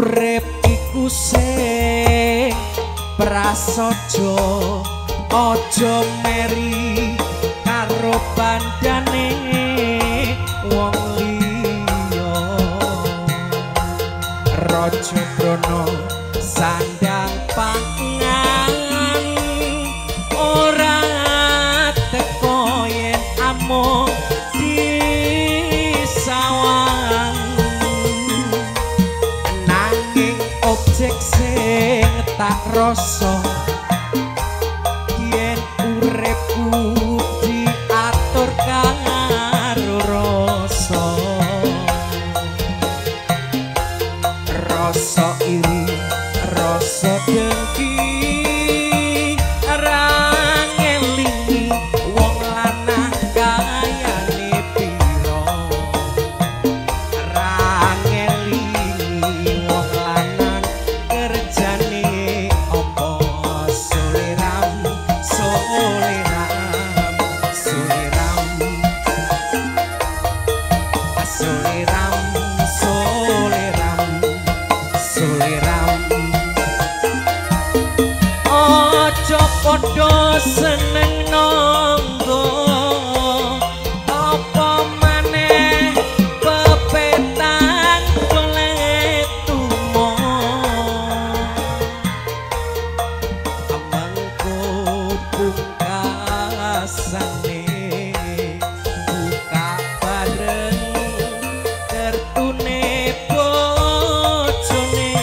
Urip iku sing prasaja, aja meri karo bandane wong liya. Raja Brana sandang pangan ora teko yen amung disawang, nanging objek sing tak rasa yen uripku diatur karo rasa. Rasa iri, rasa dengki, ra ngelingi wong lanang kayane pira, ra ngelingi wong lanang kerjane apa. Soleram, soleram, soleram, soleram, soleram, soleram. Aja padha seneng nangga, apa maneh pepetang golek tumo. Mengko pungkasane buka bareng kertune bojone.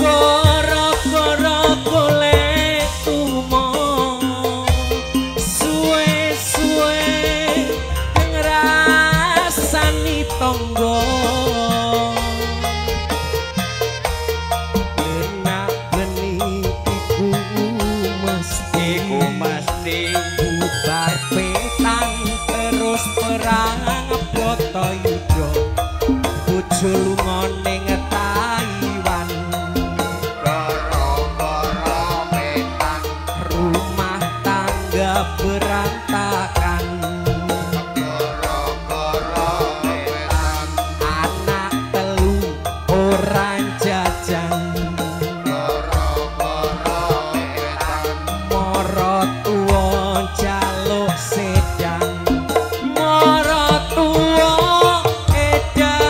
Gara-gara golek tumo, suwe-suwe ngrasani tangga. Enak geni iku mesti, Iku mesti bubar petang terus perang Bratayuda. Bojo lunga ning Taiwan, gara-gara petang, rumah tangga berantakan, gara-gara petang, anak telu ora jajan, gara-gara petang, mara tuwa njaluk sedan, mara tuwa edan.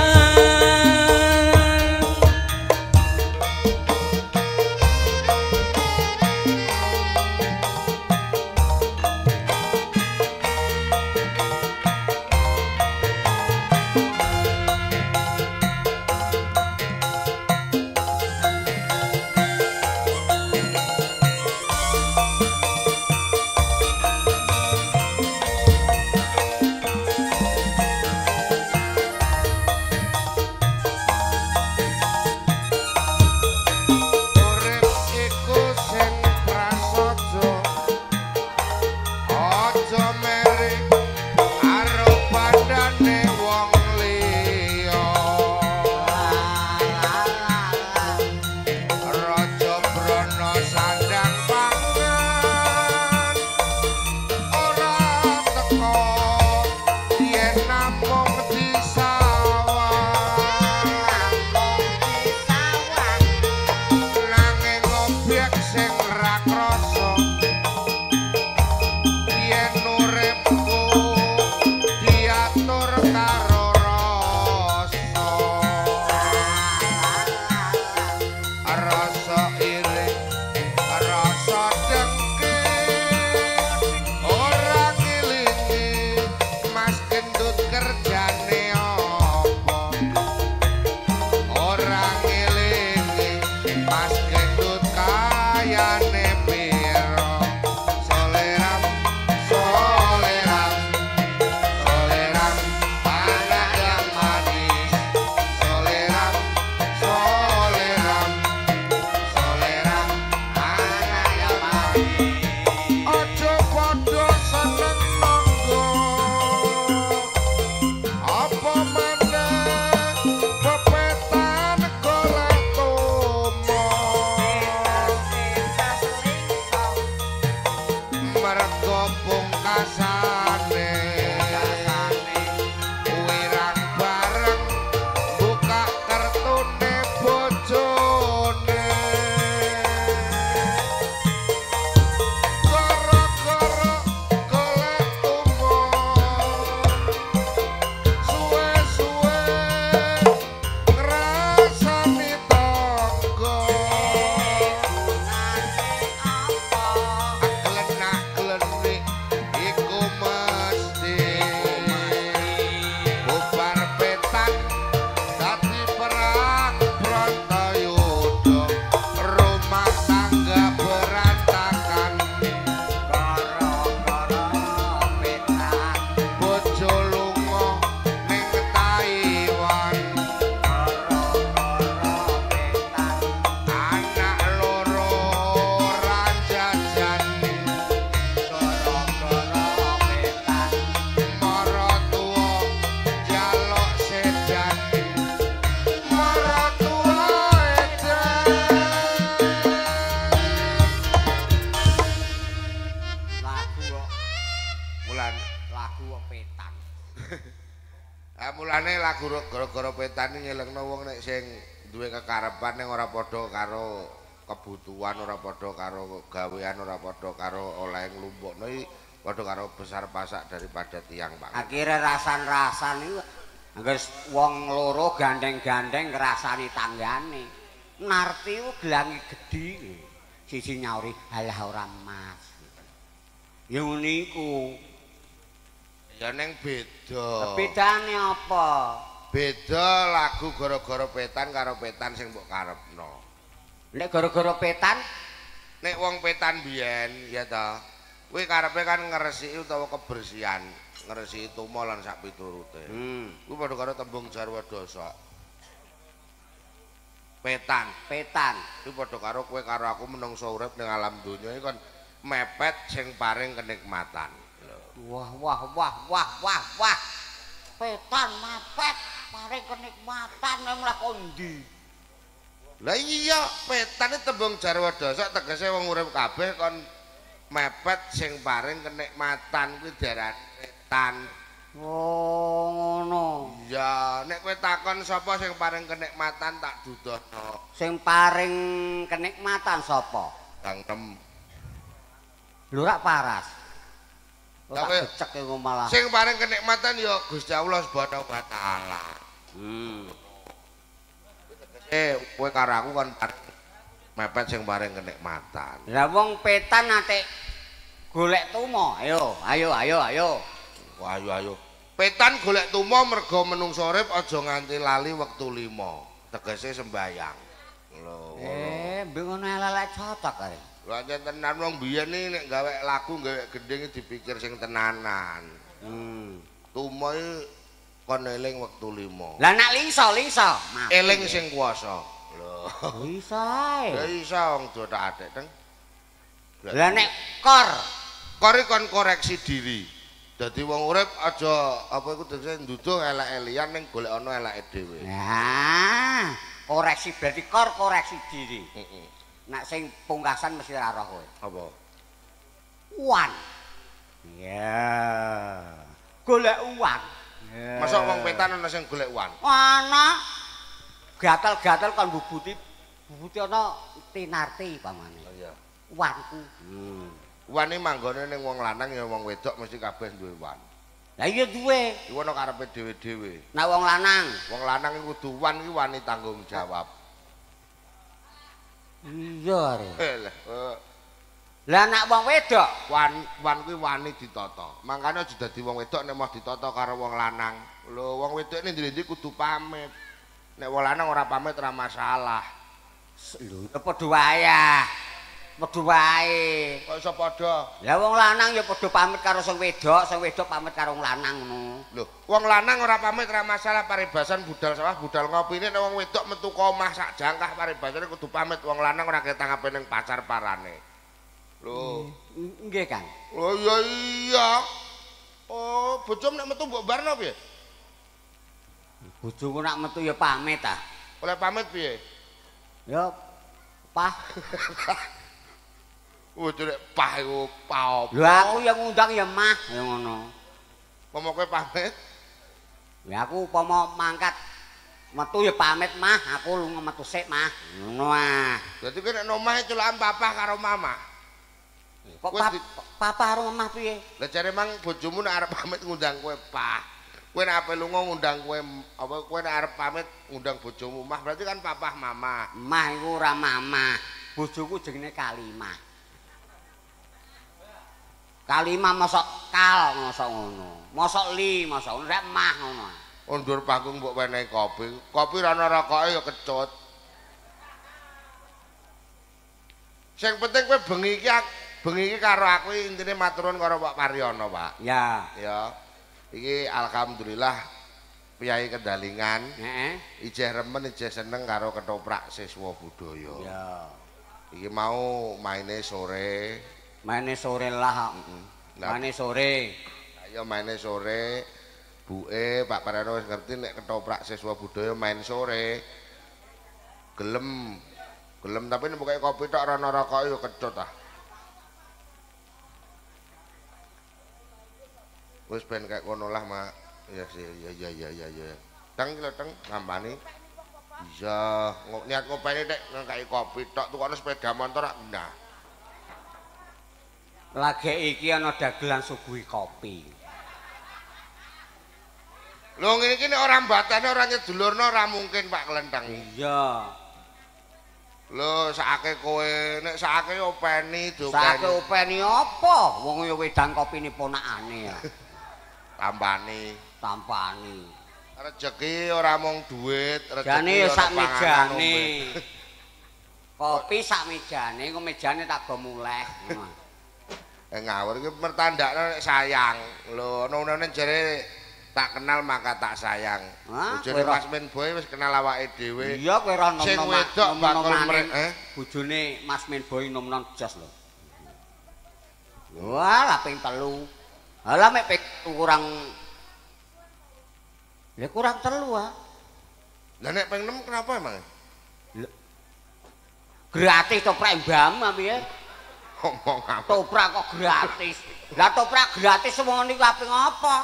gara-gara petan ngelingno wong nek sing duwe kekarepan ning ora padha karo kebutuhan, ora padha karo gawean, ora padha karo oleh nglumpukno iki padha karo besar pasak daripada tiang, Pak. Akhire rasan-rasan iku angger wong loro gandeng-gandeng ngrasani tanggane. Narti ku gelange gedhi. Siji nyauri, "Halah ora Mas." Ya ngene iku. Ya ning beda. Bedane apa? Beda lagu gara-gara petan karo petan sing mbok karepno. Nek gara-gara petan, nek wong petan biyen ya ta, kuwi karepe kan ngresiki utawa kebersihan, ngresiki tumo lan sak piturute. Kuwi padha karo tembung Jarwa Dosok. Petan, petan. Kuwi padha karo kowe karo aku menungso urip ning alam donya iki kon mepet sing paring kenikmatan. Wah wah wah wah wah wah. Petan mepet paring kenikmatan nang mlah kondi. Lah iya, petan iki tembung Jarwa Dosok tegese wong urip kabeh kon mepet sing paring kenikmatan kuwi diarani petan. Oh, ngono. Iya, nek kowe takon sapa sing paring kenikmatan tak dudohno. Sing paring kenikmatan sapa? Dangkem. Lho rak paras. Ora becek iku malah. Sing paring kenikmatan ya Gusti Allah Subhanahu wa taala. Kowe karo aku kon mepet sing paring kenikmatan. Lah wong petan ate golek tumo. Ayo, ayo, ayo, ayo. Wah, ayo, ayo. Petan golek tumo mergo menungso urip aja nganti lali wektu 5. Tegese sembayang. Lho, ngono. Mbek ngono elek cocok ae. Lha ancen tenan wong biyen iki nek gawe lagu, gawe gendhing dipikir sing tenanan. Tumo iki kon eling wektu 5. Lah nek liso, liso. Eling sing kuwasa. Lho. Iso ae. Lah iso wong dotak atik, Teng. Lah nek kor, kor kon koreksi diri. Dadi wong urip aja apa iku tegese nduduh eleke liyan ning golek ana eleke dhewe. Nah, koreksi berarti kor koreksi diri. Heeh. Nek sing pungkasan mesti ora roh kowe. Apa? Uang. Ya. Golek uang. Masa wong petan ana sing golek uang? Ana. Gatel-gatel kon mbubuti, mbubuti ana tinarti pamane. Iya. Uangku. Uwane manggone ning wong lanang ya wong wedok mesti kabeh duwe wan. Lah iya duwe. Iku ana karepe dhewe-dhewe. Nek wong lanang, wong lanang iku kudu wan iki wani tanggung jawab. Iya are. Lah nek wong wedok, wan wan kuwi wani ditata. Mangkane aja dadi wong wedok nek moh ditata karo wong lanang. Lho wong wedok ning ndi-ndi kudu pamit. Nek wong lanang ora pamit ora masalah. Lho ya padha wae ah. Padha wae. Kok iso padha? Lah wong lanang ya padha pamit karo sing wedok pamit karo wong lanang ngono. Lho, wong lanang ora pamit ora masalah paribasan budal sawah budal ngopine nek wong wedok metu ka omah sak jangkah paribasane kudu pamit wong lanang ora ketangape ning pacar parane. Lho, nggih Kang. Lho iya iya. Oh, bojomu nek metu mbok barno piye? Bojoku nek metu ya pamit ah. Oleh pamit piye? Ya pah. Bojo nek pah iku pah apa? Lho aku yang ngundang ya mah ya ngono. Umpama kowe pamit? Ya aku upama mangkat metu ya pamit mah, aku lunga metu sik mah. Ngono ah. Dadi kowe nek omah culukan papa karo mama. Kok papa karo mamah piye? Lah jare mang bojomu nek arep pamit ngundang kowe pah. Kowe nek ape lunga ngundang kowe apa kowe nek arep pamit ngundang bojomu mah berarti kan papah mama. Mah iku ora mama. Bojoku jenenge Kalimah. Kalimah mosok kal mosok ngono. Mosok li mosok ngono rek mah ngono. Undur panggung mbok wenehi kopi. Kopi ra ana rokoke ya kecut. Sing penting kowe bengi iki karo aku intine maturun karo Pak Paryono, Pak. Ya. Ya. Iki alhamdulillah piyai Kendalingan. Heeh. Ijeh remen ijeh seneng karo ketoprak siswa budaya. Ya. Iki mau maine sore. Maine sore lah. Maine sore. Ayo maine sore. Buke Pak Paryono wis ngerti nek ketoprak siswa budaya main sore. Gelem. Gelem tapi nek pokoke kopi tok ora ana rokoke ya kecut ah. Wis ben kayak kono lah, Mak. Ya sih, ya ya ya ya ya. Teng lho teng tampani. Iya, niat ngopeni nek ngekeki kopi tok tukokno sepeda motor rak genah. Lagi iki ana dagelan suguhi kopi. Lho ngene iki nek ora mbatane ora nyedulurno ora mungkin Pak Klenteng. Iya. Lho sakake kowe nek sakake openi diopeni. Sakake openi apa? Wong ya wedang kopine ponakane ya. Tampani. Tampani. Rejeki ora mung duit, rejeki ya sak mejane. Kopi sak mejane, engko mejane tak go muleh. Ngawur iki mertandakno nek sayang. Lho ono-onone jere tak kenal maka tak sayang. Bojone Mas Men Boy wis kenal awake dhewe. Iya kowe ora nom-nom. Sing wedok bakal bojone Mas Men Boy nom-nom jos lho. Wah, lah ping 3. Halah mek ping kurang. Lah kurang 3 ah. Lah nek ping 6 kenapa emang? Gratis toprak mbam piye? Ngomong apa? Toprak kok gratis. Lah toprak gratis wong niku ape ngapa?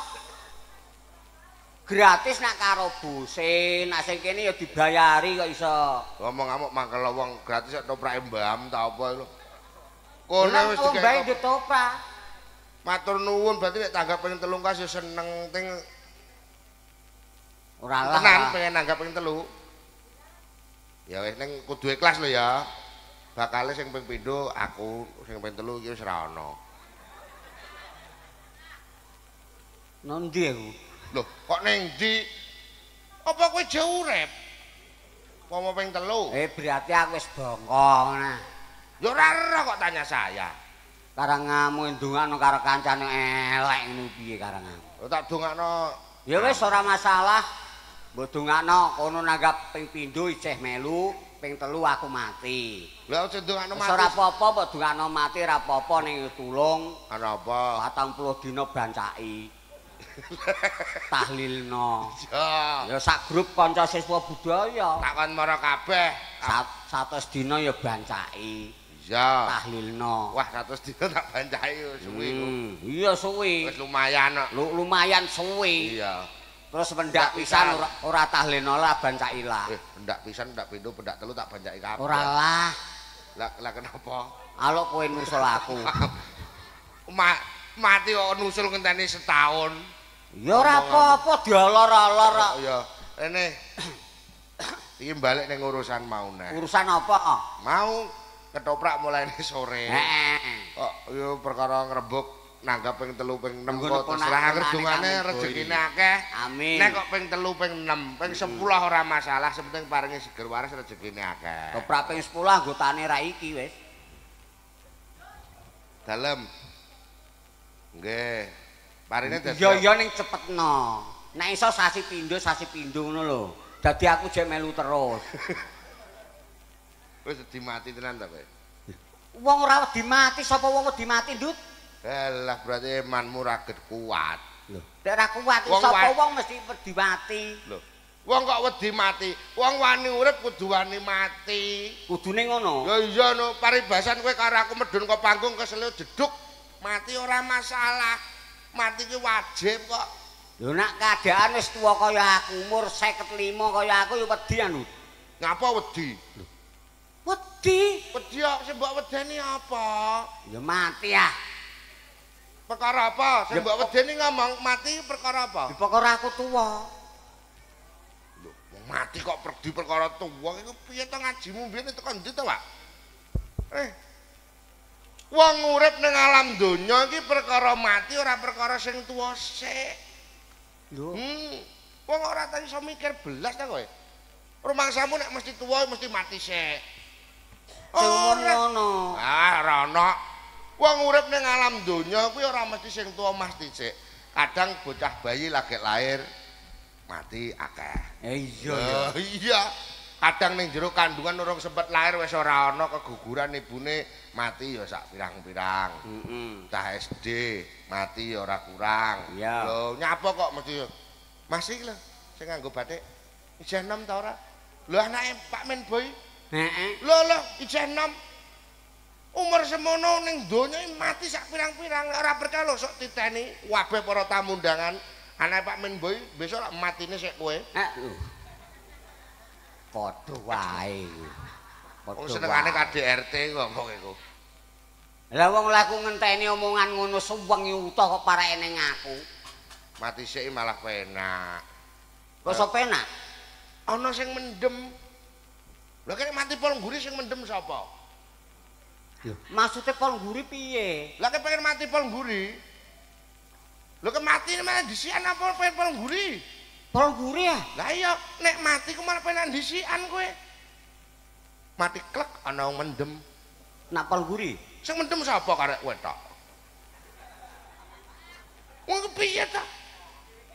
Gratis nak karo bose, nak sing kene ya dibayari kok iso. Ngomong ngamuk mangkel wong gratis kok toprake mbam ta apa lho. Kono wis dikek toprak. Matur nuwun berarti nek tanggap ping 3 kas ya seneng ting ora lah. Tenan pengen nanggap ping 3. Ya wis ning kudu ikhlas lho ya. Bakale sing ping pindho aku sing ping 3 iki wis ora ana. Nang ndi aku? Lho, kok ning ndi? Apa kowe jauh urip? Pomo ping 3. Berarti aku wis bongko nah. Ya ora ora kok tanya saya. Karangamu ndongakno karo kancane elek ngono piye karangamu? Lho tak dongakno. Ya wis ora masalah. Mbok dongakno kono nanggap ping pindho isih melu, ping 3 aku mati. Lha aja ndongakno mati. Wis ora apa-apa mbok dongakno mati ora apa-apa ning tulung. Ana apa? 40 dina bancaki. Tahlilno. Iya. Ya sak grup kanca siswa budaya. Tak kon mara kabeh. 100 dina ya bancaki. Iya. Tahlilno. Wah, 100 dina tak bancaki suwi ku. Iya suwi. Wis lumayan kok. Lumayan suwi. Iya. Terus pendak pisan ora tahlilno lah bancaki lah. Pendak pisan, pendak pindho, pendak telu tak bancaki kabeh. Ora lah. Lah kenapa? Aluk kowe nusul aku. Mati kok nusul ngenteni setahun. Ya ora apa-apa diolor-olor kok. Ya, rene. Iki balik ning urusan mau neh. Urusan apa? Mau ketoprak mulai sore. Heeh. Kok yo perkara ngrembug nanggap ping 3 ping 6 kok terserah anggere dongane rezekine akeh. Amin. Nek kok ping 3 ping 6, ping 10 ora masalah, sing penting paringi seger waras rezekine akeh. Ketoprak ping 10 anggotane ra iki wis. Dalem. Nggih. Parine dadi. Iya iya ning cepetno. Nek iso sasi pindho ngono lho. Dadi aku jek melu terus. Wis wedi mati tenan ta kowe? Wong ora wedi mati, sapa wong wedi mati, Ndut? Lah berarti imanmu ra kuat. Lho, nek ra kuat sapa wong mesti wedi mati. Lho, wong kok wedi mati? Wong wani urip kudu wani mati. Kudune ngono. Ya iya no, paribasan kowe karo aku medhun kok panggung kesel jeduk, mati ora masalah. Mati ki wajib kok. Lho nek keadaan wis tuwa kaya aku, umur 55 kaya aku ya wedi anu. Ngapa wedi? Lho. Wedi? Wedi kok sing mbok wedeni apa? Ya mati ah. Perkara apa? Sing mbok wedeni ngomong mati perkara apa? Ya perkara aku tuwa. Lho, wong mati kok perdi perkara tuwa iku piye to ngajimu mbiyen tekan ndi to, Pak? Wong urip ning alam donya iki perkara mati ora perkara sing tuwa sik. Lho. Wong ora ta iso mikir belas ta kowe. Rumangsamu nek mesti tuwa mesti mati sik. Ora ngono. Ah, ora ono. Wong urip ning alam donya kuwi ora mesti sing tuwa mesti sik. Kadang bocah bayi lagi lahir mati akeh. Iya ya. Iya. Kadang ning jero kandungan urung sempet lahir wis ora ana keguguran ibune mati ya sak pirang-pirang. Heeh. Cah SD mati ya ora kurang. Lho, nyapa kok mesti Mas iki lho sing nganggo batik isih enom ta ora? Lho anake Pak Men Boy. Heeh. Lho lho isih enom. Umur semono ning donya mati sak pirang-pirang ora percaya lho sok titeni kabeh para tamu undangan Anake Pak Min Boy besok lak matine sik kowe. Lho. Padha wae. Wong senengane KDRT ngomong iku. Lah wong laku ngenteni omongan ngono suwengi utuh kok pareke ning aku. Mati sik malah penak. Kok iso penak? Ana sing mendem. Lah kene mati pol ngguri sing mendem sapa? Lho, maksude pol ngguri piye? Lah kene pengen mati pol ngguri. Lho ke mati malah dhisikan apa pengen pol ngguri? Pol ngguri ya? Lah iya, nek mati ku malah penak dhisikan kowe. Mati klek ana wong mendem. Nak pol ngguri? Sing mendem sapa karek kowe tok? Wong piye ta?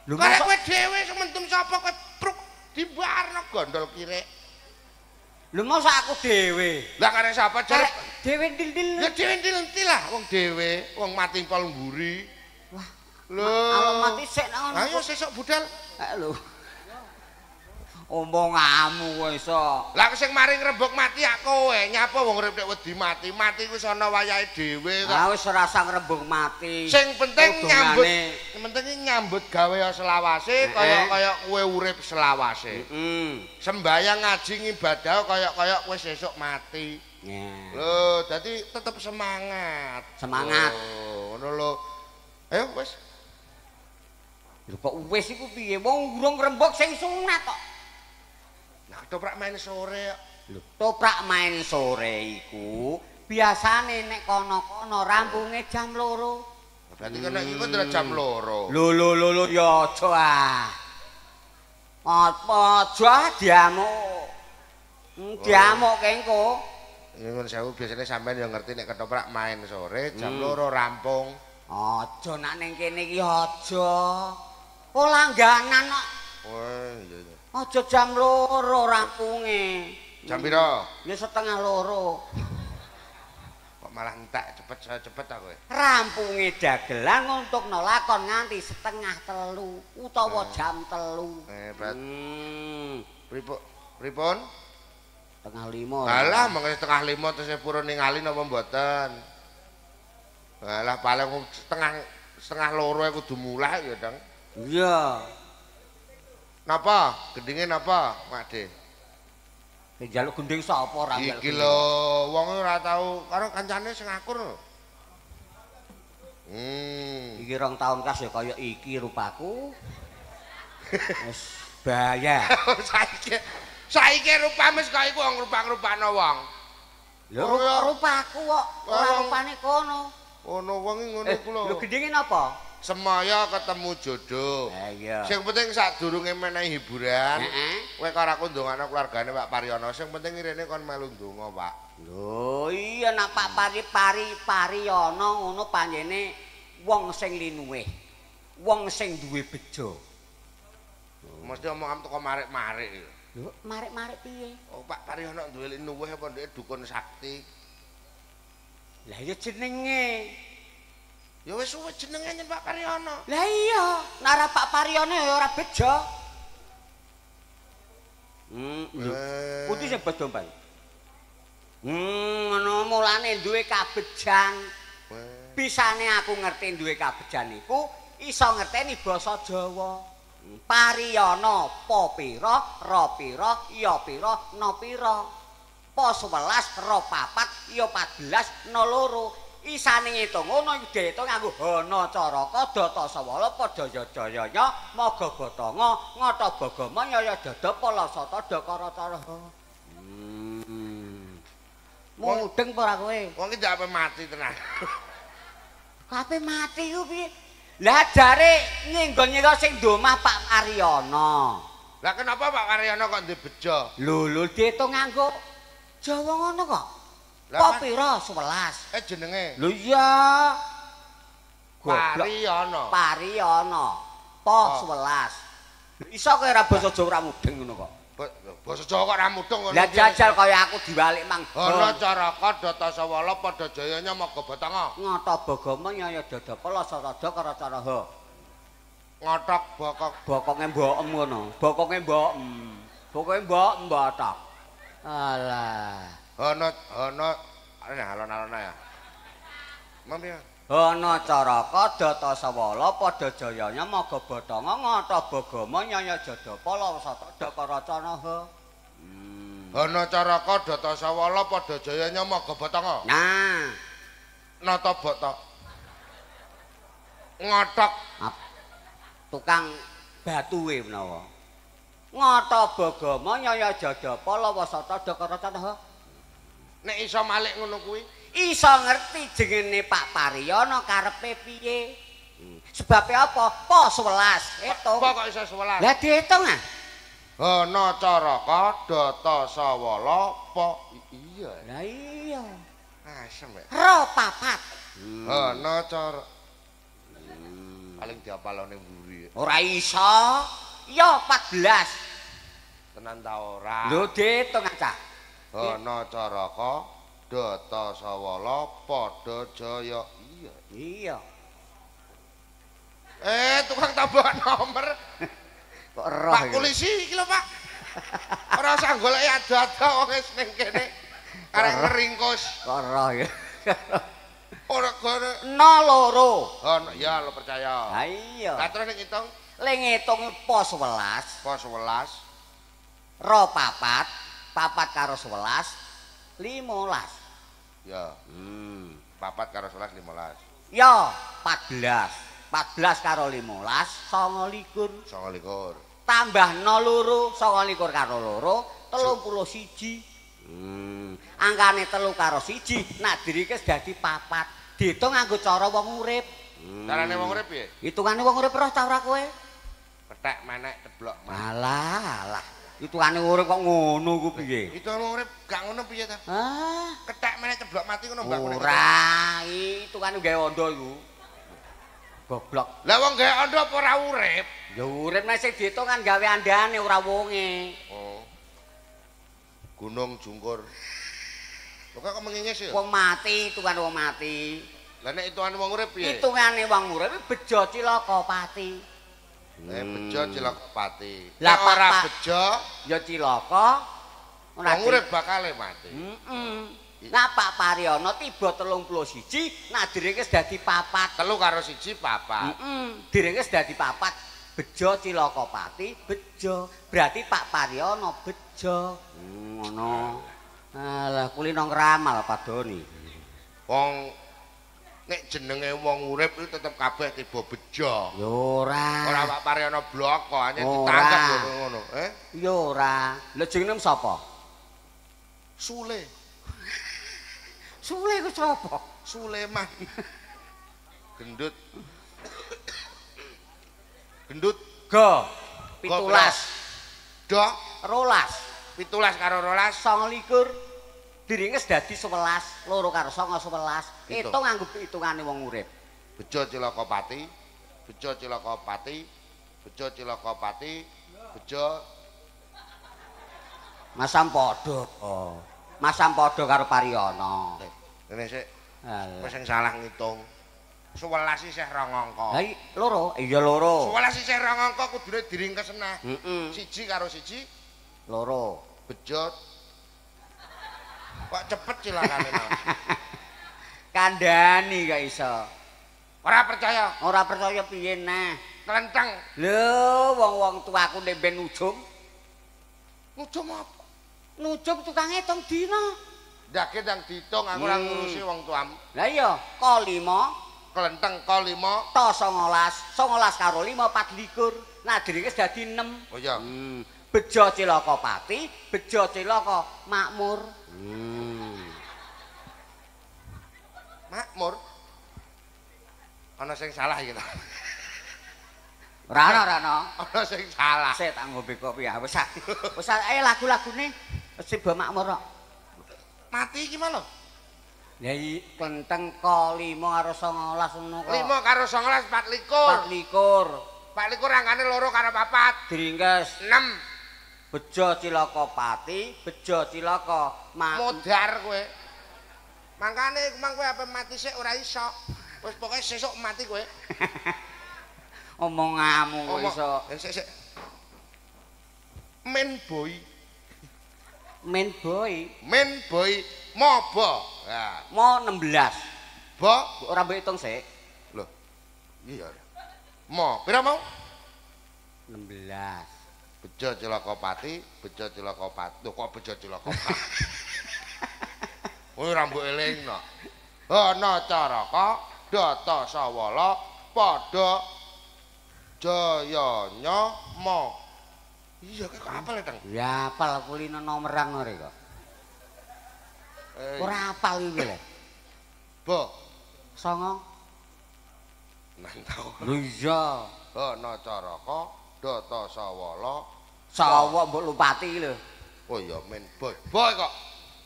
Lho karek kowe dhewe sing mendem sapa kowe pruk dibarno gondol kirek. Lho mosok aku dhewe. Lah karek sapa jare? Dhewe ndil-ndil. Ya dhewe ndil-ndil lah wong dhewe, wong mati pol ngguri. Wah. Lho, kalau mati sik nang ngono. Ayo sesuk budal. Lho. Omonganmu kowe iso. Lah sing mari ngrembug mati ak kowe, nyapa wong urip nek wedi mati. Mati wis ana wayahe dhewe kok. Ah wis ora usah ngrembug mati. Sing penting nyambut, sing penting nyambut gawe selawase kaya-kaya kowe urip selawase. Heeh. Sembayang ngaji ngibadah kaya-kaya kowe sesuk mati. Lho, dadi tetep semangat. Semangat. Ngono lho. Ayo wis. Lho kok wis iku piye? Wong urung ngrembug sing sunat kok. Lah ketoprak main sore kok. Lho, toprak main sore iku biasane nek kono-kono rampunge jam 2. Berarti kene iki kok jam 2. Lho lho lho lho ya aja ah. Apa aja diamuk. Diamuk kengko. Nyuwun sewu biasane sampean ya ngerti nek ketoprak main sore jam 2 rampung. Aja nak ning kene iki aja. Oh langganan kok. Oh iya iya. Aja jam 2 rampunge. Jam pira? Ya 1:30. Kok malah entek cepet saya cepet aku. Rampunge dagelan untuk lakon nganti 2:30 utawa jam 3. Hebat. Pripun? 4:30. Alah mengko 4:30 terus purun ningali napa mboten? Alah paling 1:30 kudu mulai ya, Dang. Iya. Napa? Gendinge napa, Mak De? Njaluk gending sapa ora njaluk. Iki lho, wong ora tau karo kancane sing akur lho. Iki 2 tahun kas ya kaya iki rupaku. Wis bahaya. Saiki rupamu wis kaya iku wong rupa-rupane wong. Lho rupaku kok ora rupane kono. Ono wong ngono iku lho. Lho gendinge napa? Semaya ketemu jodoh. Iya. Sing penting sadurunge menehi hiburan, kowe karo aku ndongakno keluargane Pak Paryono. Sing penting rene kon melu ndonga, Pak. Lho iya nak Pak Paryono ngono panjene wong sing linuwih. Wong sing duwe bejo. Mesti omongam teko marik-marik. Lho, marik-marik piye? Oh, Pak Paryono duwe linuwih apa ndeke dukun sakti? Lah ya jenenge. Ya wis suwe jenenge nyen Pak Paryono. Lah iya, nek ora Pak Paryono ya ora bejo. Putih sing bejo, Pak. Ngono mulane duwe kabejan. Bisane aku ngerti duwe kabejan iku iso ngerteni basa Jawa. Paryono pa pira, ra pira, ya pira, na pira. Pa 11, ra 4, ya 14, na 2. Isane ngitung ngono iku diitung nganggo hana caraka data sawala padaya jayanya maga batanga ngata bagama yaya dada palasata dakara cara. Mudeng apa ora kowe? Wong iki ndak ape mati tenan. Kape mati ku piye? Lah jare nyenggon-nyenggon sing ndomah Pak Paryono. Lah kenapa Pak Paryono kok ndek bejo? Lho lho diitung nganggo Jawa ngono kok. Kok pira 11? Jenenge. Lho iya. Paryono. Paryono. Po 11. Iso kowe ora basa Jawa ora mudeng ngono kok. Basa Jawa kok ora mudeng ngono. Lah jajal kaya aku diwalik mang. Ana caraka data sawala padha jayanya maga batanga. Ngata bagama nyaya dadapa lasarada karacara. Ngotok bokok. Bokonge mbokem ngono. Bokonge mbokem. Bokonge mbokem mbotok. Alah. Ono ono alon-alon ya. Mam ya. Hana Caraka Data Sawala Pada Jayanya Maga Bathanga Ngata Bagama Nyanya Jadapa Lawasata Dakaracana. Hana Caraka Data Sawala Pada Jayanya Maga Bathanga. Nah, nata bata. Ngothok tukang batuwe menawa. Ngata Bagama Nyanya Jadapa Lawasata Dakaracana. Nek iso malik ngono kuwi iso ngerti jengene Pak Paryono karepe piye. Sebabe apa? Po 11. Hitung. Apa kok iso 11? Lah diitung ah. Hana Caraka Data Sawala po. Iya. Lah iya. Asem ya. Ro papat. Hana Cara. Paling diapalone mburi. Ora iso. Ya 14. Tenan ta ora? Lho diitung cah. Hana Caraka Data Sawala Pada Jaya. Iya. Iya. Tukang tambah nomor. Kok roh. Pak polisi iki lho, Pak. Ora usah goleki ado-ado wong wis ning kene. Karek ngeringkus. Kok roh ya. Ora gore 02. Oh, ya lo percaya. Ha iya. Lah terus nek ngitung? Le ngitung po 11. Po 11. Ro papat, papat karo 11. 15. Ya. Papat karo 11 15. Ya, 14. 14 karo 15 29. 29. Tambah 02 29 karo 2 31. Angkane 3 karo 1 nak dirikes dadi 4. Diitung nganggo cara wong urip. Carane wong urip piye? Hitungane wong urip roh ta ora kowe? Kethek menek ceblok. Alah, alah. Hitungane urip kok ngono ku piye? Hitungane wong urip gak ngono piye ta? Hah? Kethek menek ceblok mati ngono mbak. Ora, hitungane gawe ondo iku. Goblok. Lah wong gawe ondo apa ora urip? Ya urip nek sing diitung kan gawe andane ora wonge. Oh. Gunung Jungkur. Lho kok menginges ya? Wong mati, hitungane wong mati. Lah nek hitungane wong urip piye? Hitungane wong urip bejo cilaka pati. Bejo cilaka pati. Lah ora bejo ya cilaka. Wong urip bakale mati. Heeh. Nah Pak Paryono tiba 31, nak diringkes dadi 4. 3 karo 1 4. Heeh, diringkes dadi 4. Bejo cilaka pati, bejo. Berarti Pak Paryono bejo. Ngono. Alah kulino ngramal Pak Doni. Wong nek jenenge wong urip iku tetep kabeh tiba bejo. Ya ora. Ora Pak Paryono bloko, hanya ditangkep ngono. Ya ora. Lha jenenge sapa? Sule. Sule ku sapa? Suleman. Gendut. Gendut. Go. 17. Do. 12. 17 karo 12. 29. Diringkes dadi 11. 2 karo 9 11. Hitung nganggo hitungane wong urip. Bejo cilaka pati. Bejo cilaka pati. Bejo cilaka pati. Bejo. Masam padha. Masam padha karo Paryono. Ngene sik. Wis sing salah ngitung. 11 isih 2 angka. Ha loro, iya loro. 11 isih 2 angka kudune diringkes neh. Heeh. 1 karo 1 loro. Bejo. Kok cepet cilakane malah. Kandhani gak iso. Ora percaya. Ora percaya piye neh? Klenteng. Lho, wong-wong tuaku nek ben nujum. Nujum apa? Nujum tukang ngitung dina. Ndake ndang diitung aku ora ngurusi wong tuamu. Lah iya, ka 5 klenteng ka 5 ta 19, 19 karo 5 24. Nah diringkes dadi 6. Oh iya. Bejo cilaka pati, bejo cilaka makmur. Makmur. Ana sing salah iki ta. Ora ana, ora ana. Ana sing salah. Sik tak ngombe kopi ya. Wis. Wis ae lagu-lagune wis tiba makmur kok. Mati iki malah. Lah iki klenteng ka 5 karo 19 ngono kok. 5 karo 19 24. 24. 24 angkane 2 karo 4. Diringkes 6. Bejo cilaka pati, bejo cilaka modar kowe. Mangkane iku mang kowe ape mati sik ora iso. Wis pokoke sesuk mati kowe. Omonganmu kok iso. Sik sik. Men boy. Men boy. Men boy mobo. Ha. Mo 16. Bo ora mbok hitung sik. Lho. Iya. Mo, pira mau? 16. Bejo cilaka pati, bejo cilaka pati. Lho kok bejo cilaka pati? Kowe ora mbok elingno. Ana caraka data sawala padha jayanya ma. Iya kok apal ya, Teng? Ya apal kulino nomerang ngene kok. Ora apal iki lho. Bo 9. Nang. Lho iya. Ana caraka data sawala sawa mbok lompati iki lho. Oh iya men boy. Boy kok.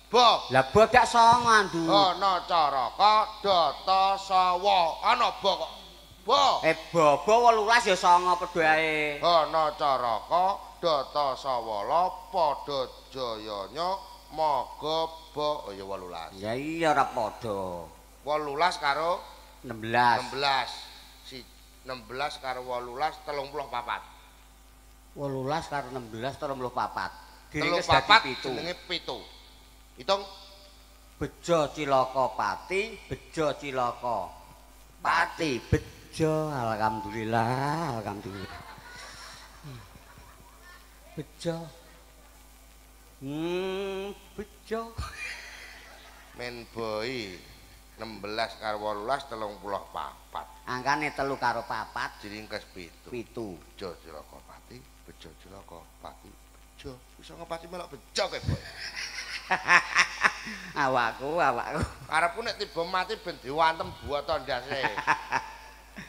Bo. Lah bo gak songo andu. Ana caraka data sawa. Ana bo kok. Bo. Bo bo 18 ya songo padha ae. Ana caraka data sawala padha jayanya maga bo. Oh ya 18. Ya iya ora padha. 18 karo 16. 16. Si 16 karo 18 34. 18 karo 16 34. Diringkes dadi 7. Jenenge 7. Hitung. Bejo cilaka pati, bejo cilaka pati, bejo. Alhamdulillah, alhamdulillah. Bejo. Bejo. Men boy 16 karo 18 34. Angkane 3 karo 4 diringkes 7. 7. Bejo cilaka pati, bejo cilaka pati, bejo. Iso ngepati melok bejo kowe, Boy. Awakku. Karepku nek tiba mati ben diwantem buata ndase.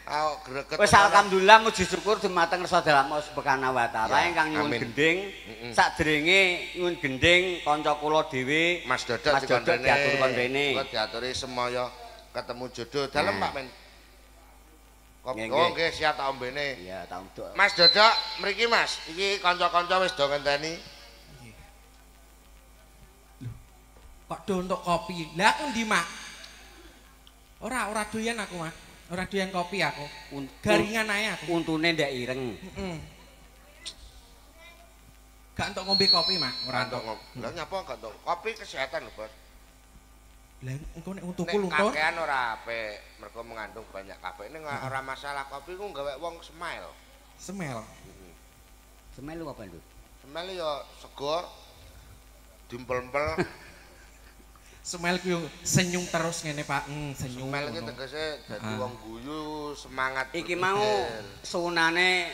Awak greget. Wis alhamdulillah muji syukur dumateng Resa Dalem Subhanahu wa taala ingkang nyuwun gendhing. Sadèrènge nyuwun gendhing kanca kula dhewe Mas Dodok diatur kon rene. Kula diaturi semaya ketemu jodoh dalem Pak Men. Oh nggih siap tak ombene. Iya, tak omdok. Mas Dodok mriki Mas, iki kanca-kanca wis do ngenteni. Kok do untuk kopi. Lah aku ndi, Mak? Ora doyan aku, Mak. Ora doyan kopi aku. Garingan ae aku. Untune ndak ireng. Heeh. Gak entuk ngombe kopi, Mak. Ora entuk. Lah nyapa gak entuk? Kopi kesehatan lho, Bos. Lah engko nek untuku luntur. Nek kakean ora apik, mergo mengandung banyak kafein. Ning ora masalah kopi ku gawe wong smile. Smile. Heeh. Smile apa, Nduk? Smile ya sego dimpel-empel. Smile ku senyum terus ngene Pak. Senyum. Smile iki tegese dadi wong guyu, semangat. Iki mau sunane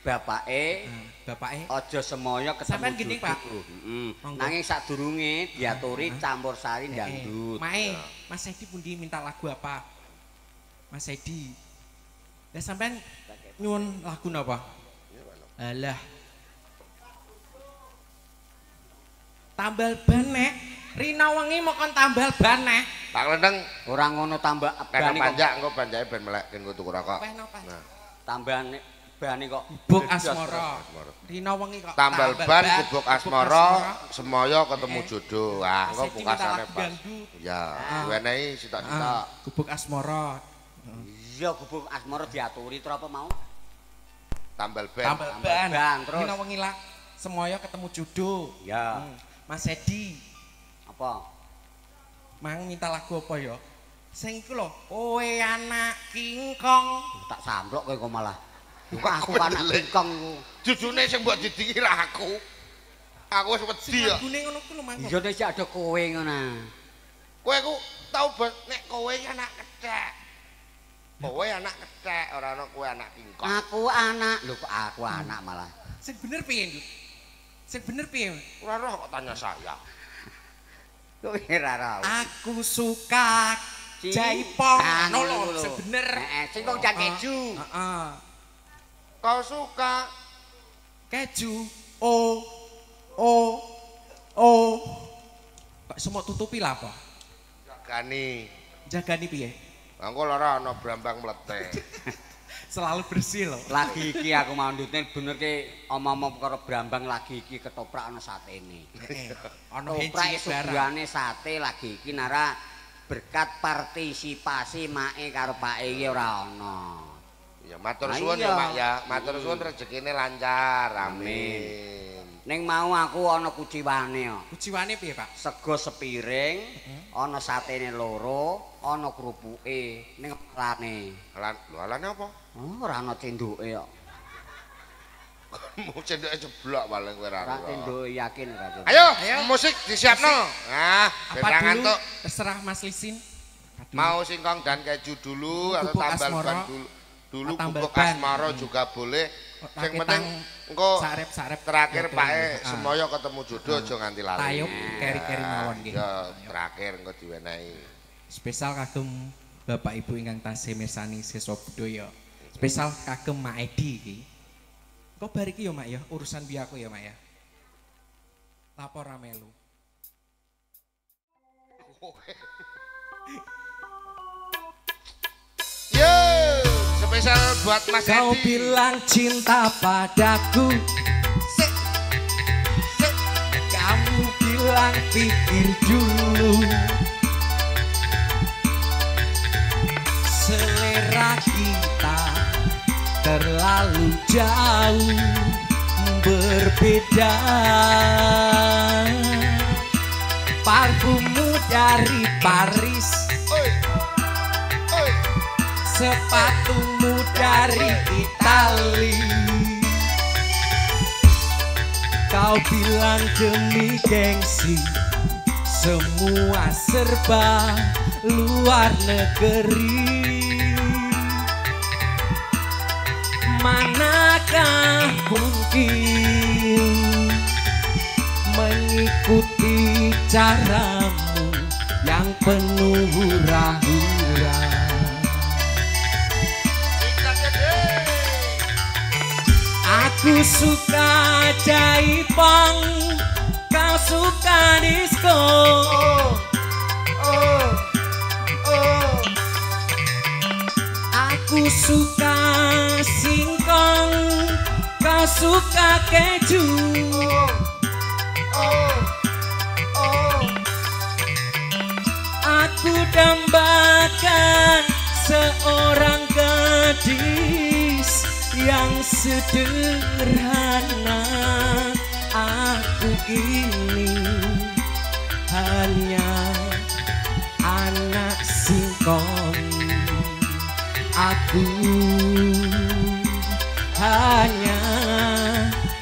bapake, bapake aja semaya ketemu. Sampeyan gini, Pak. Heeh. Nanging sadurunge diaturi campur sari dangdut. Mae, Mas Edi pundi minta lagu apa? Mas Edi. Lah sampeyan nyuwun lagu napa? Alah. Tambal ban nek. Rina wengi mau kon tambal ban neh. Pak Klendeng ora ngono tambah bane kok. Panjak engko panjake ben melek engko tuku rokok. Nah, tambahane bane kok gubuk asmara. Rina wengi kok tambal ban gubuk asmara semaya ketemu jodoh. Ah, engko pungkasane pas. Ya, diwenehi sitok-sitok. Gubuk asmara. Iya, gubuk asmara diaturi terus apa mau? Tambal ban. Tambal ban terus. Rina wengi lah semaya ketemu jodoh. Ya. Mas Edi apa? Mang minta lagu apa ya? Sing iku lho, kowe anak kingkong. Tak samplok kowe kok malah. Aku anak kingkong iku. Jujune sing mbok didingi ra aku. Aku wis wedi ya. Lagune ngono ku lho, Mang. Iya nek ada kowe ngono. Kowe ku tau nek kowe anak kethek. Kowe anak kethek, ora ana kowe anak kingkong. Aku anak. Lho kok aku anak malah. Sing bener piye, Nduk? Sing bener piye? Ora roh kok tanya saya. Aku suka jaipong. Ngono lho, sing bener. Heeh, sing kok jan keju. Heeh. Kau suka keju. O O O. Kok semok tutupi lah apa? Jagani. Jagani piye? Engko lara ana brambang mletek. Selalu bersih lho. Lagi iki aku mandutne bener ki omong-omong perkara brambang lagi iki ketoprak ana satene. Ana hejine suguhane sate lagi iki nara berkat partisipasi make karo pake iki ora ana. Ya matur suwun ya Mak ya, matur suwun rezekine lancar. Amin. Ning mau aku ana kuciwane kok. Kuciwane piye, Pak? Sego sepiring, ana satene loro, ana krupuke ning alane. Alan, lho alane apa? Oh, ora ana cenduke kok. Mu cenduke jeblok paling kowe ora. Ora cenduke yakin ora cenduke. Ayo, musik disiapno. Nah, ben ra ngantuk. Terserah Mas Lisin. Mau singkong dan keju dulu atau tambal ban dulu. Dulu bubuk asmara juga boleh. Sing penting engko sarep-sarep terakhir Pak semoyo ketemu jodoh aja nganti lali. Tayub keri-keri mawon nggih. Ya terakhir engko diwenehi. Spesial kagem Bapak Ibu ingkang tasih mirsani siswa budaya. Spesial kagem Mak Edi iki. Engko bar iki ya Mak ya, urusan biaku ya Mak ya. Lapor ra melu. Yo, spesial buat Mas Edi. Kau bilang cinta padaku, sik, sik. Kamu bilang pikir dulu. Selera kita terlalu jauh berbeda. Parfummu dari Paris, sepatumu dari Itali. Kau bilang demi gengsi, semua serba luar negeri. Manakah mungkin mengikuti caramu yang penuh hura-hura. Aku suka jaipong, kau suka disco. Aku suka singkong, kau suka keju. Aku dambakan seorang gadis yang sederhana. Aku ini hanya anak singkong. Aku hanya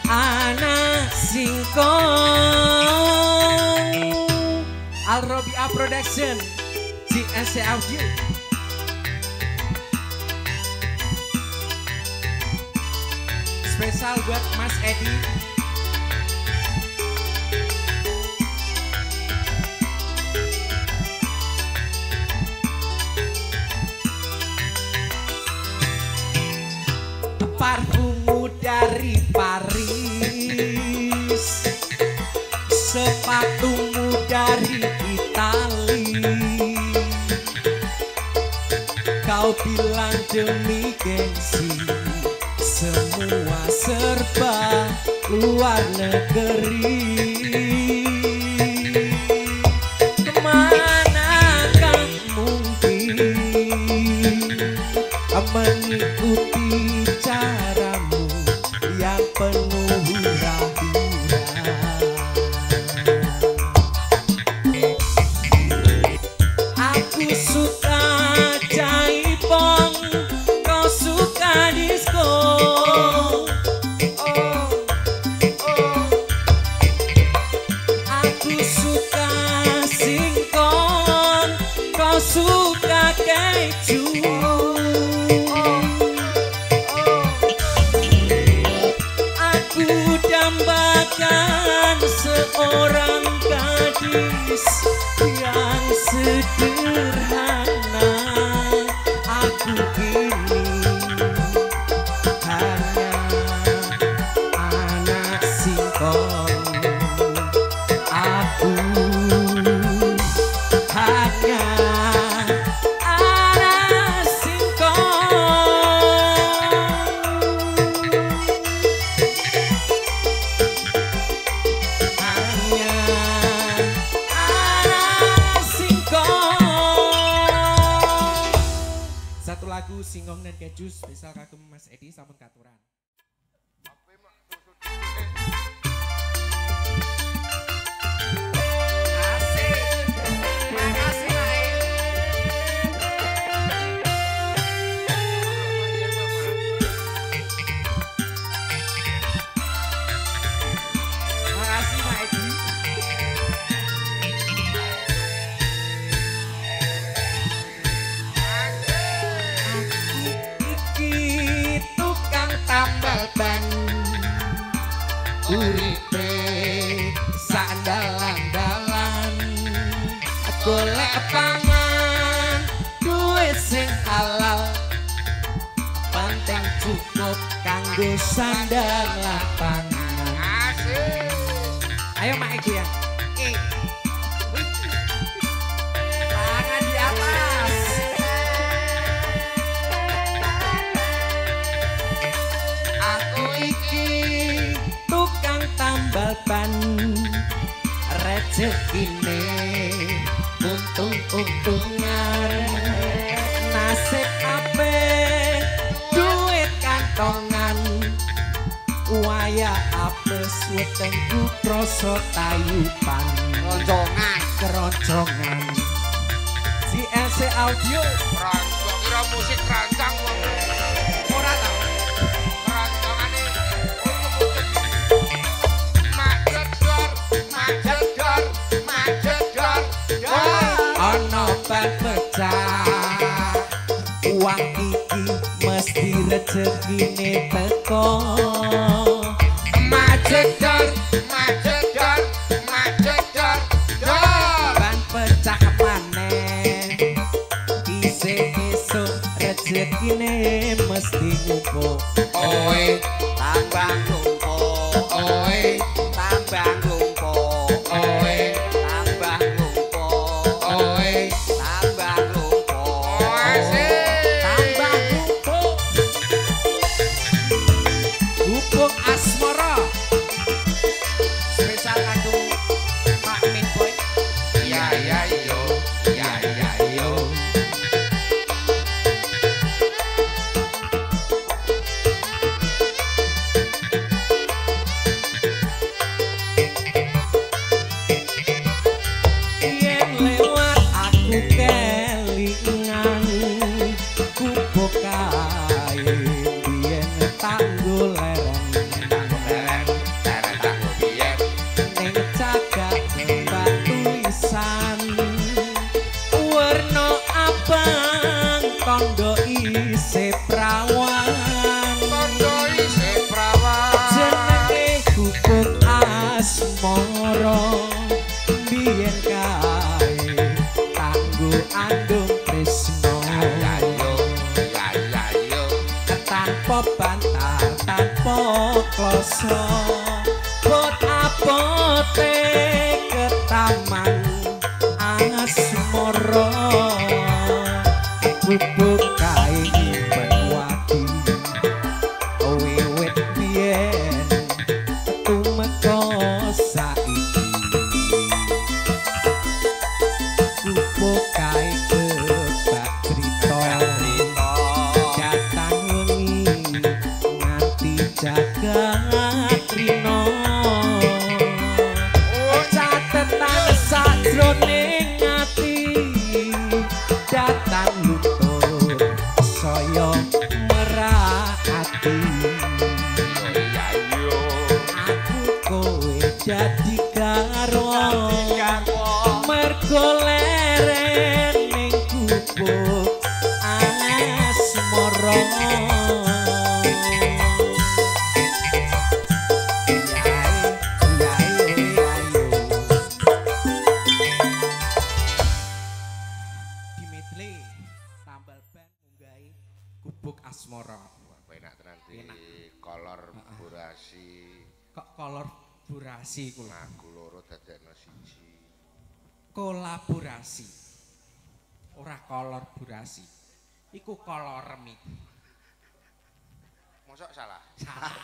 anak singkong. Al Robiah Production, GSC Audio. Spesial buat Mas Edi. Parfummu dari Paris, sepatumu dari Itali. Kau bilang demi gengsi, semua serba luar negeri. Manakah mungkin mengikuti caramu yang penuh hura-hura. Aku suka jaipong, kau suka disco. Aku suka singkong, kau suka keju. Aku dambakan seorang gadis yang sederhana. Aku ini hanya anak singkong. Aku hanya anak singkong. Hanya anak singkong. Satu lagu singkong dan keju spesial kagem Mas Edi sampun katuran. Golek pangan duit sing halal, penting cukup kanggo sandang lapangan. Asik. Ayo Mak Egi ya. Tangan di atas. Aku iki tukang tambal ban, rezekine untung-untungan, nasib apik duit kantongan, waya apes wetengku krasa tayupan, Keroncongan, keroncongan. CLC Audio. Kok kira musik rancang wong ora ta? Keroncongane utuk-utuk. Majedor, majedor, majedor. Ana ban pecah, uang iki mesti rezekine teko. Majedor, majedor, majedor, dor. Ban pecah maneh, isih esuk rezekine mesti ngumpul. Oe, tambah ngumpul, oe, tambah ngumpul, oe, tambah ngumpul, oe, tambah ngumpul. Asik. Tambah ngumpul. Gubuk Asmara. Spesial kanggo Pak Min Boy. Ya ya yo, ya ya yo. Yen lewat aku kelingan gubuk kae biyen tanggo leren, Leren, leren tanggo biyen. ning cagak mbak tulisan werna abang tondo isih prawan, Tondo isih prawan. Jenenge gubuk asmara biyen kae tanggo andung tresno. Ya yo, ya ya yo. Tanpa bantal tanpa kloso, bot apote ketaman asmara. Gubuk kae nyimpen wadi wiwit biyen tumeka saiki. Gubuk kae kebak crita, datang wengi nganti jagat rina. Catetan sajroning ati, datang luntur saya merak ati. Ya yo. Aku kowe dadi garwa, mergo leren ning gubuk asmara. Dimitri tambal ban munggahi gubuk asmara. Penak tenan di Penak. kolaborasi. Kok kolaborasi ku lho? Lagu loro dadekno siji. Kolaborasi. Ora kolaborasi. Iku kolorem iku. Mosok salah. Salah.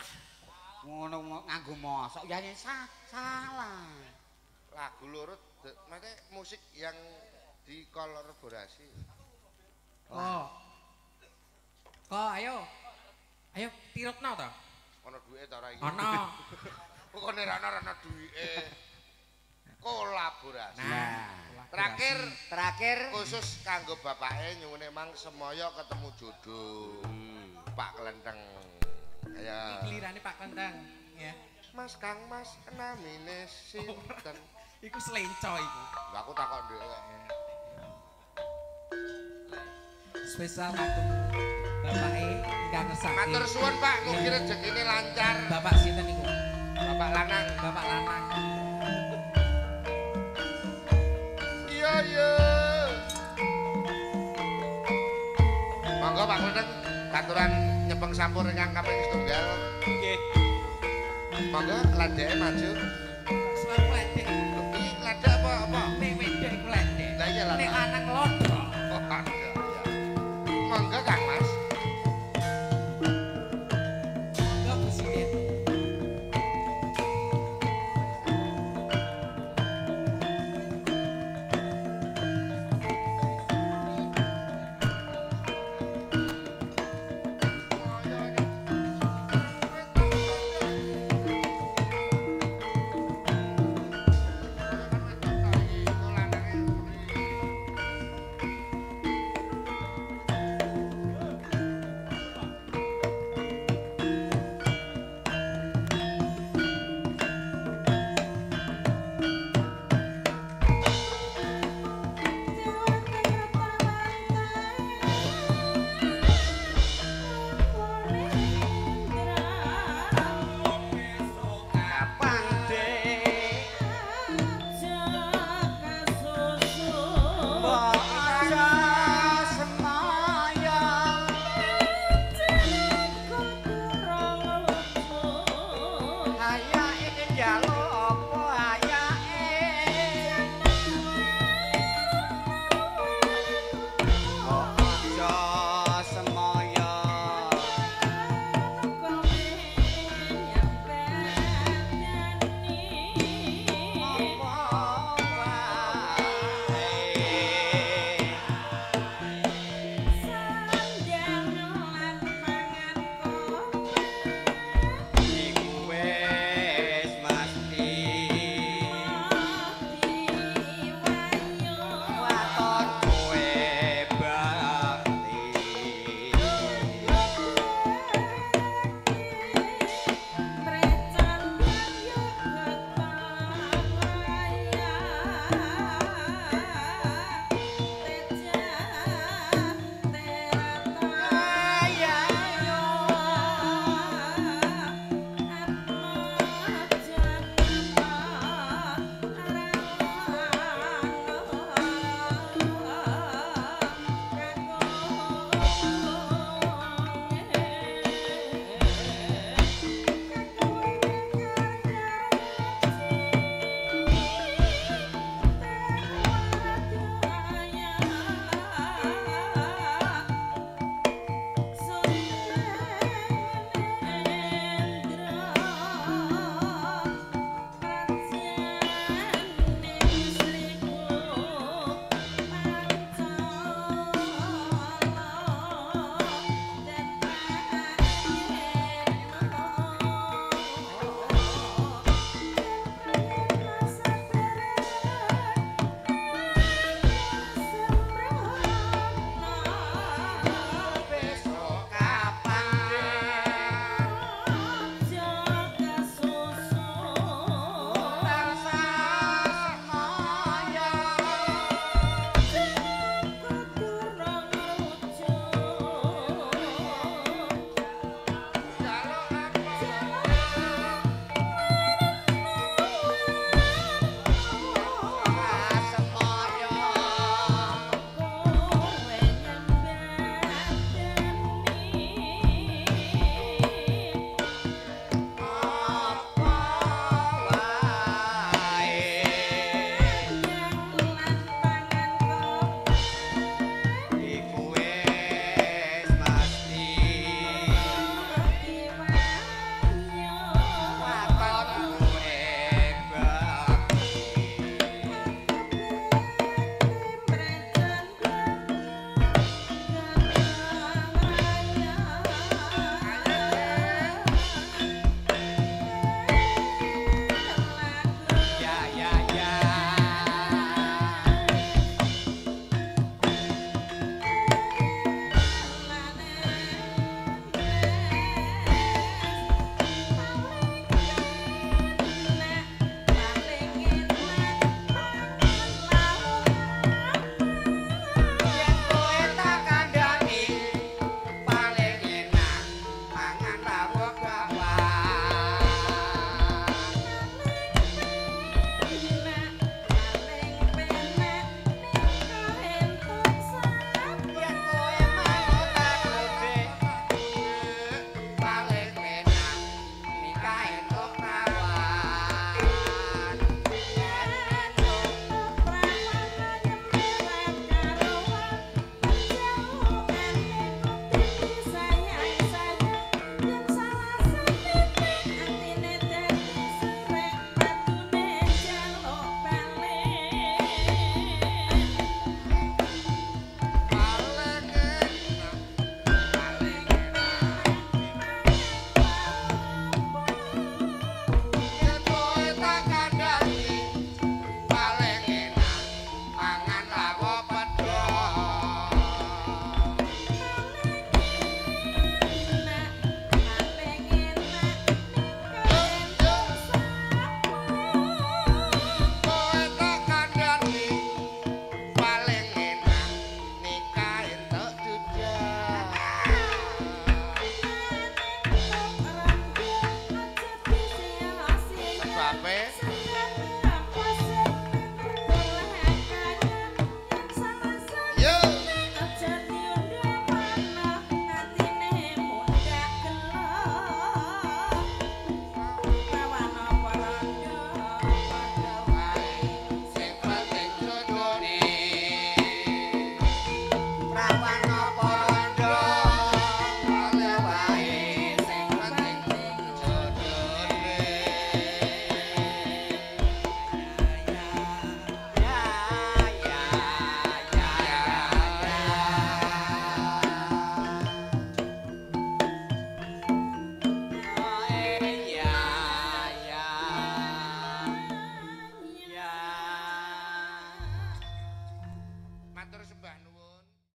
Ngono nganggo mosok ya salah. Lagu loro maksudnya musik yang dikolaborasi. Kok. Kok ayo. Ayo tirutno to. Ana duwike ta ora iki? Ana. Kok nek ora ana duwike. Kolaborasi. Nah, terakhir Terakhir khusus kanggo bapake nyuwune mang semoyo ketemu jodoh. Pak Klenteng. Iki Ayo. gilirane Pak Klenteng ya. Mas Kang Mas namine sinten? Iku selenco iku. Lah aku takok ndek kok. Spesial kagem bapake ingkang ngersake. Matur suwun Pak, mugi rezekine lancar. Bapak sinten niku? Bapak lanang. Bapak lanang. Iya iya. Tembang sampur ingkang kaping setunggal. Nggih. Monggo landheke maju.